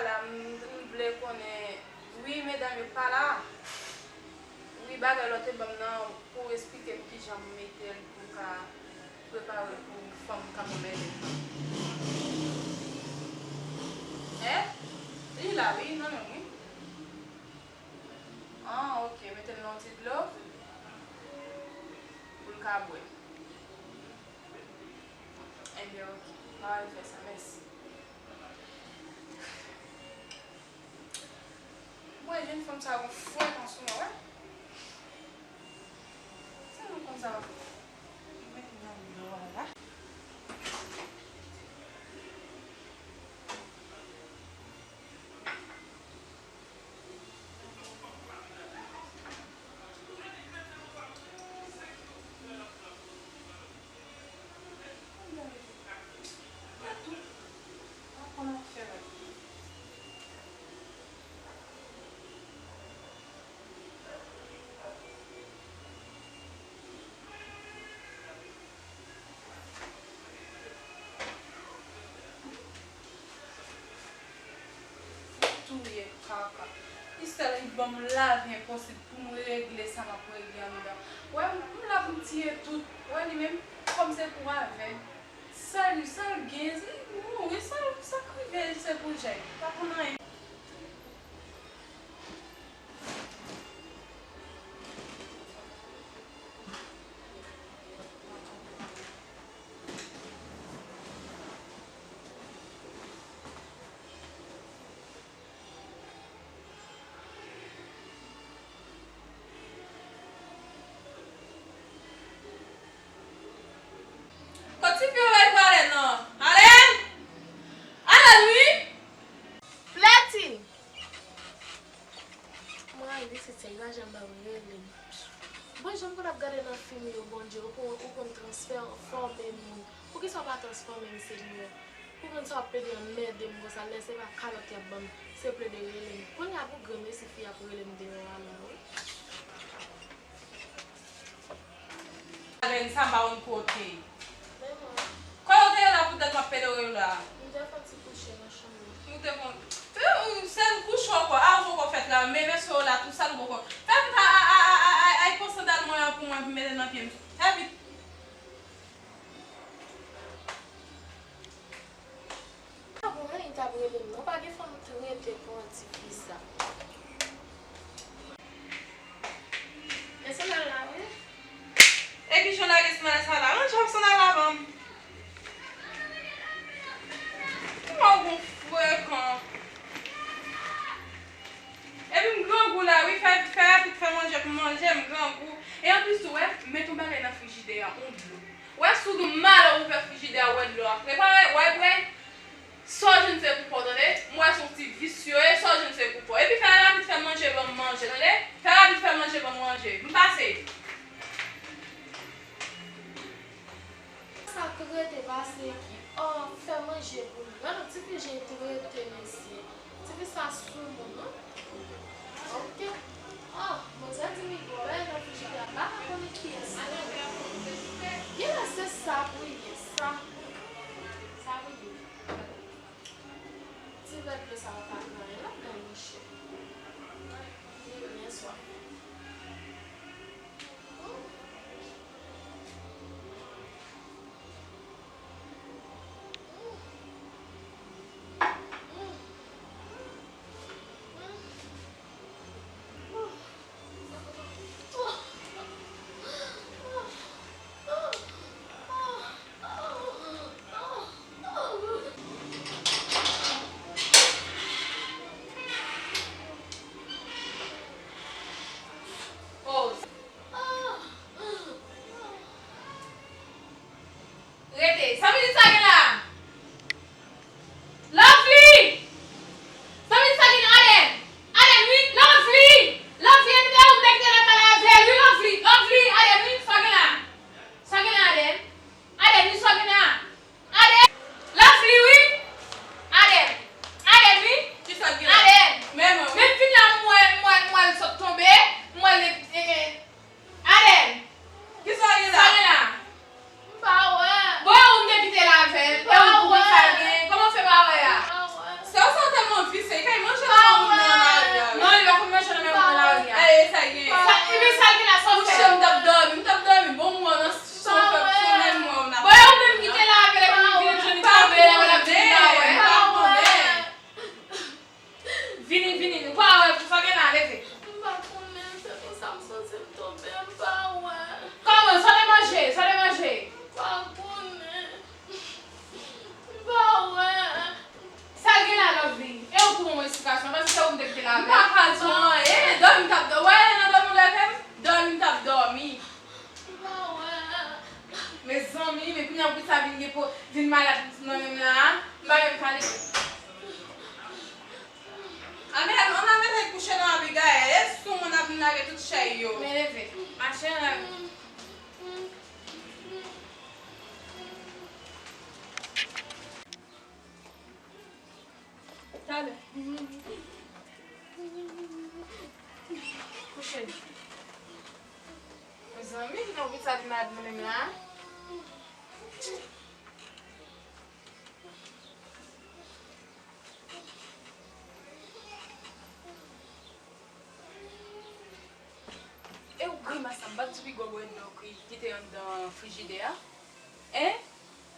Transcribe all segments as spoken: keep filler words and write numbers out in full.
la, m, m vle konnen, wi, medam yo pa la. Wi, bagay lò te ban m nan, pou w esplike m kijan m mete l, pou m ka prepare l pou fanm k ap ban m èd la. Hein? Li la, wi, nan men m, wi. Ah, ok, mete l nan yon ti dlo, pou l ka bwè. Ebyen, ok, m a al fè sa, mèsi. Mwen, jèn fanm sa gon fwèt ansanm, wè. Sa nou konn sa, mwen, nan dlo a la. Touye kaka. Li sèl li ban m lavi enposib pou m regle sa m ap regle anndan. Wè, m la pou m tiye tout. Wè, li menm, kòm se pou avè. Sa li, sa l gen, li mouri, sa, sa k rive, se pou Jay. Pa konn anyen. Kot tifi yo bay prale nan? Ale! Ale wi! Flèti! Mwen al isit, se li pa janm ba mwen rele m. Bon, jan m konn ap gade nan fim yo, Bondye, ou konn, ou konn transfòme moun. Poukisa w pa transfòme m, Senyè? Ou konn sa w ap plede anmède m konsa, lè se pa kalòt y ap ban m, se plede rele m. Kounye a pou granmesi fi ap rele m deyò a la, wi. Alèn, sa pa yon kote. Kote w te ye la pou dat m ap pede w la? M te fè ti kouche nan chanm nan. Ou te fè, ou, ou, sèl kouche w ankò, a, ou poko fèt la, men vèso w la, tou sal ou poko. Fè m ta, a, a, ay, pran sandal mwen an pou mwen, pou m mete nan pye m. Fè vit. Pa gen anyen k ap rele m non, pa gen fanm trete pou yon ti fi sa. E sandal la, wi. E ki jan w lage sandal sa la? Ranje sandal la ban m. Kòman w gon frekan? Epi m grangou la, wi, fè, fè rapid, fè manje pou m manje, m grangou. E anplis tou, wè, met yon bagay nan frijidè a, yon dlo. Wè, si w gen malè, ou ouvè frijidè a, ou wè dlo a fre. Pa wè, wè, wè. Sa w jwenn se pou pa w, tande? M wè se yon ti visye w ye, sa w jwenn se pou pa w. Epi fè rapid fè manje ban m manje, tande? Fè rapid fè manje ban m manje. M pase. Sa trete pase ki, oh, fè manje pou li. Gade yon ti fi jan l trete, mesye. Ti fi sa sou moun, non? Ok. Oh, manzè di m li gon bagay nan frijidè a, m pa ka konnen kiyès li ye. Genlè se sa pou l ye, sa. Sa pou l ye. Ti vè dlo sa a pa gen anyen la. Vini, vini, nou pa wè pou sa gen la, leve. M pa konnen, se konsa m santi m tonbe, m pa wè. Kòman, sa te manje, sa te manje? M pa konnen. M pa wè. Sa gen la, Lovely? E ou pou yon esplikasyon, paske se ou m te kite la avè. M pa ka di w anyen, dòmi m t ap dò-, wè, nan dòmi w leve m, dòmi m t ap dòmi. M pa wè. Mezanmi, men kounye a pou sa vin gen po-, vin malad nan menm la, m pa menm ka leve. Amen, ann al mete l kouche non, Abigail. E sou moun ap vin lage tout chèy yo. Men leve. Mache ann al. Talè. Kouche. Mezanmi, ki nan wout sa vin malad nan menm la. E w grimas la, m pa t di pi gwo bwèt dlo ki, ki te anndan frijidè a? Hein?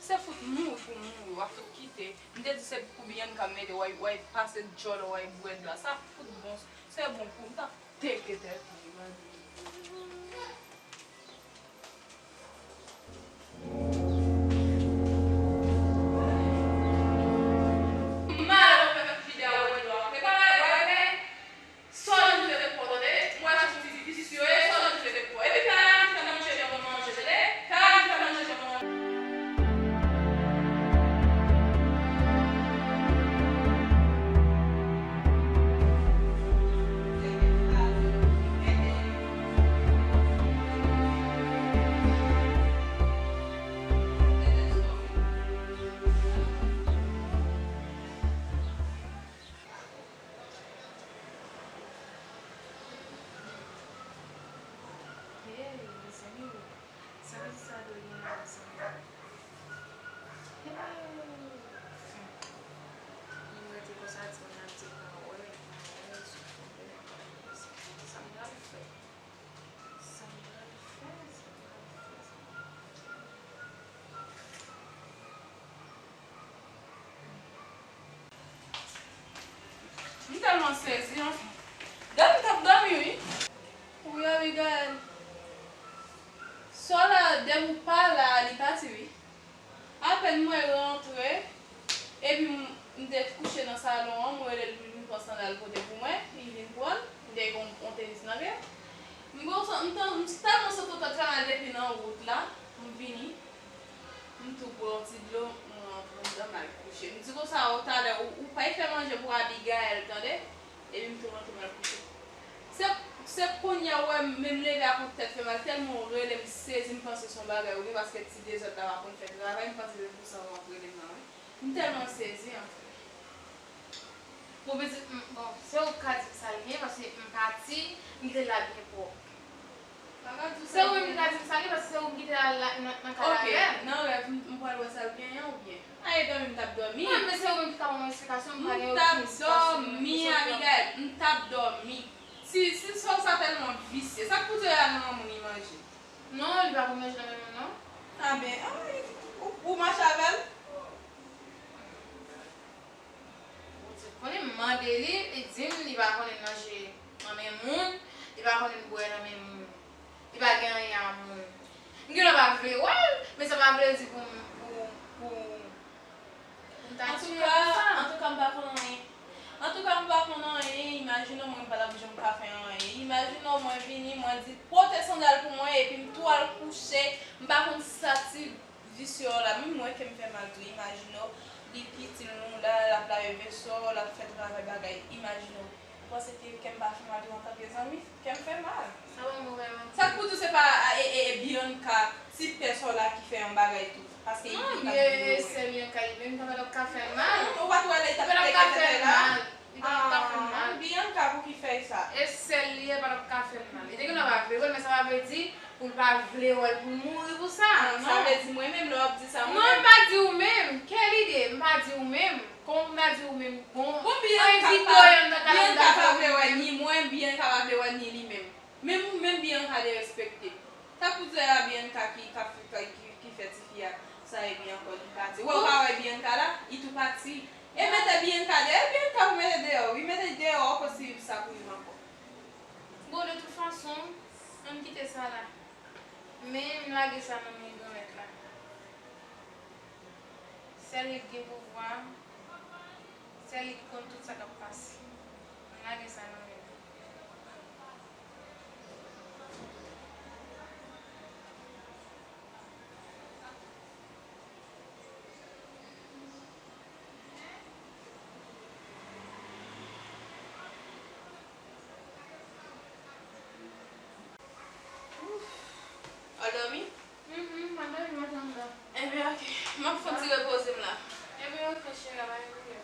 Se fout mouri pou mouri, w ap fout kite. M te di se pou Bianca m mete, w ay, w ay pase djòl, w ay bwè dlo a. Sa fout bon, se bon kou, m t ap teke tèt li, mande. Hey, mezanmi, sa, sa dwe gen la, mezanmi. Hey. Hmm. Moun rete konsa, di moun ap di pa wè, pa wè, sou fon de la. Sa m pral fè? Sa m pral fè? Sa m pral fè? Sa m pral fè? M tèlman sezi, anfen. Dòmi, m t ap dòmi, wi. Wi, Abigail. Sò la, depi w pa la, li pati, wi. Apèn mwen rantre, epi m, m te kouche nan salon an, mwen rele l pou l vin pran sandal pote pou mwen, li vin pran l, m te gen yon, yon tenis nan men. M gon san-, m tan-, m tèlman santi yon tèt fè mal depi nan wout la, m vini. M tou bwè yon ti dlo, m rantre anndan, m al kouche. M di konsa, o, talè, ou, ou pral fè manje pou Abigail, tande? Epi m tou rantre, m al kouche. Se, se kounye a ou wè m, m leve ak yon tèt fè mal, tèlman ou rele m, sezi, m panse se yon bagay ou gen, paske ti dezòd la pa konn fè travay, m panse se pou sa ou ap rele m nan, wi. M tèlman sezi, anfen. Bon, pitit, m, bon, se ou k ka di m sa l ye, paske m pati, m te la byen pwòp. Se ou menm ki ka di m sa l ye, paske se ou menm ki te la, la, nan, nan kay la avè m. Ok, nan rèv, m, m pral wè sa l genyen oubyen? Aye, dòmi, m t ap dòmi. Wi, men se ou menm ki ka ban mwen esplikasyon, m pa gen okenn esplikasyon. M t ap dòmi, Abigail, m t ap dòmi. Si, si sè w sa tèlman visye, sa k pou di w al nan men moun li manje? Non, li pa konn manje nan men moun, non. A ben, a, ou, ou mache avè l? Ou di, konnen m mande li, li di m li pa konnen manje nan men moun, li pa konnen bwè nan men moun, li pa gen anyen a moun. M genlè pa vle wè l, men sa pa vle di pou m, pou, pou, pou m ta tiye l pou sa. Antouka, antouka, m pa konn anyen. Antouka, m pa konn anyen. Imajine w, mwen, m pa t ap janm ka fè anyen. Imajine w, mwen vini, mwen di, pote sandal pou mwen, epi m tou al kouche, m pa konn sa ti visye w la, menm mwen ke m fè mal tou. Imajine w, li pitit nou la, l ap lave veso, l ap fè travay bagay. Imajine w, ou panse ke kè m pa fè mal tou antanke zanmi? Kè m fè mal. Sa pa move, non. Sa k pou di w se pa, e, e, e Bianca, ti pè sa w la ki fè yon bagay tou? Paske li pa t vle wè. Non, e sè Bianca li menm, li pa t ap ka fè l mal. Ou pa t wè lè li t ap teke tete la? Li pa t ap ka fè l mal. Ah, Bianca pou ki fè sa? E sè l li ye, pa t ap ka fè l mal. Li te genlè pa vle wè l, men sa pa vle di pou l pa vle wè l, pou l mouri pou sa. Ah, non. Sa vle di mwen menm, lè w ap di sa, mwen menm. Non, m pa di ou menm. Kè lide, m pa di ou menm. Kòman pou m ta di ou menm? Bon, Bianca pa vle wè ni mwen, Bianca pa vle wè ni li menm. Menm ou menm, Bianca derespekte. Sa k pou di a Bianca ki, k ap, ki, ki fè tifi a sa epi ankò li pati. Wè, ou pa wè Bianca la? Li tou pati. E mete Bianca deyò, e Bianca pou mete deyò, wi, mete l deyò. M kite sa la. Men m lage sa nan men Granmèt la. Sèl li k gen pouvwa, sèl li k konn tout sa k ap pase. M lage sa nan men li. Ouf. Al dòmi? Mhm, m ap dòmi, m ap tann la. Ebyen, ok. M ap fè yon ti repoze m la. Ebyen, ok, cheri, pa gen pwoblèm.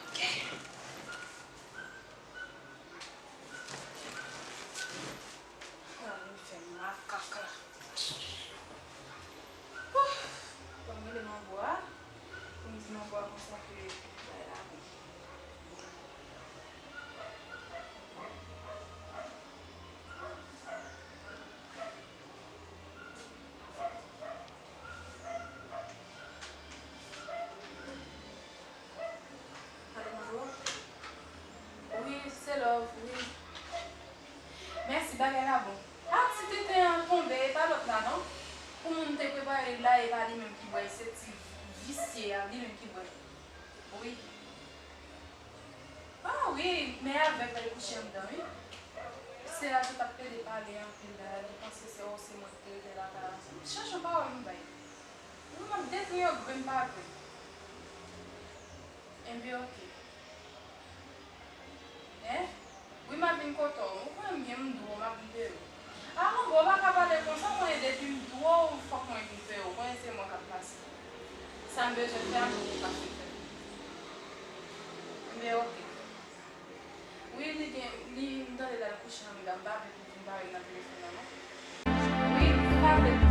Ok. Ann fè makak la. Ouh! Ban m rele manbo a. Pou m di manbo a konsa ke bay la bon. Alo, manbo? Wi, se love, wi. Mèsi, bagay la bon. A, ti tenten an tonbe, e pa lòt la non. Pou moun te prepare l la, e pa li menm ki bwè, se ti visye a, li menm ki bwè. Wi. A wi, men avèk la, li kouche anndan, wi. Se la tout ap plede pale anpil la, li panse se, o, se mwen ki te rete lakay la. Chèche yon pawòl m bay. Wi, m ap detwi yon grenn pa grenn. Enben, ok. Hein? Wi, m ap vin kote w. Ou konnen m gen m dwe w, m ap vin peye w. A, manbo, ou pa ka pale konsa, konnen depi m dwe w, fòk mwen vin peye w. Konnen se mwen k ap pase. Sa m bezwen fè a, mwen pou pase fè. Enben, ok. Wi, li gen, li, m tande l al kouche anndan, m pa vle pou vin pale nan telefòn nan, non. Wi, m pa vle.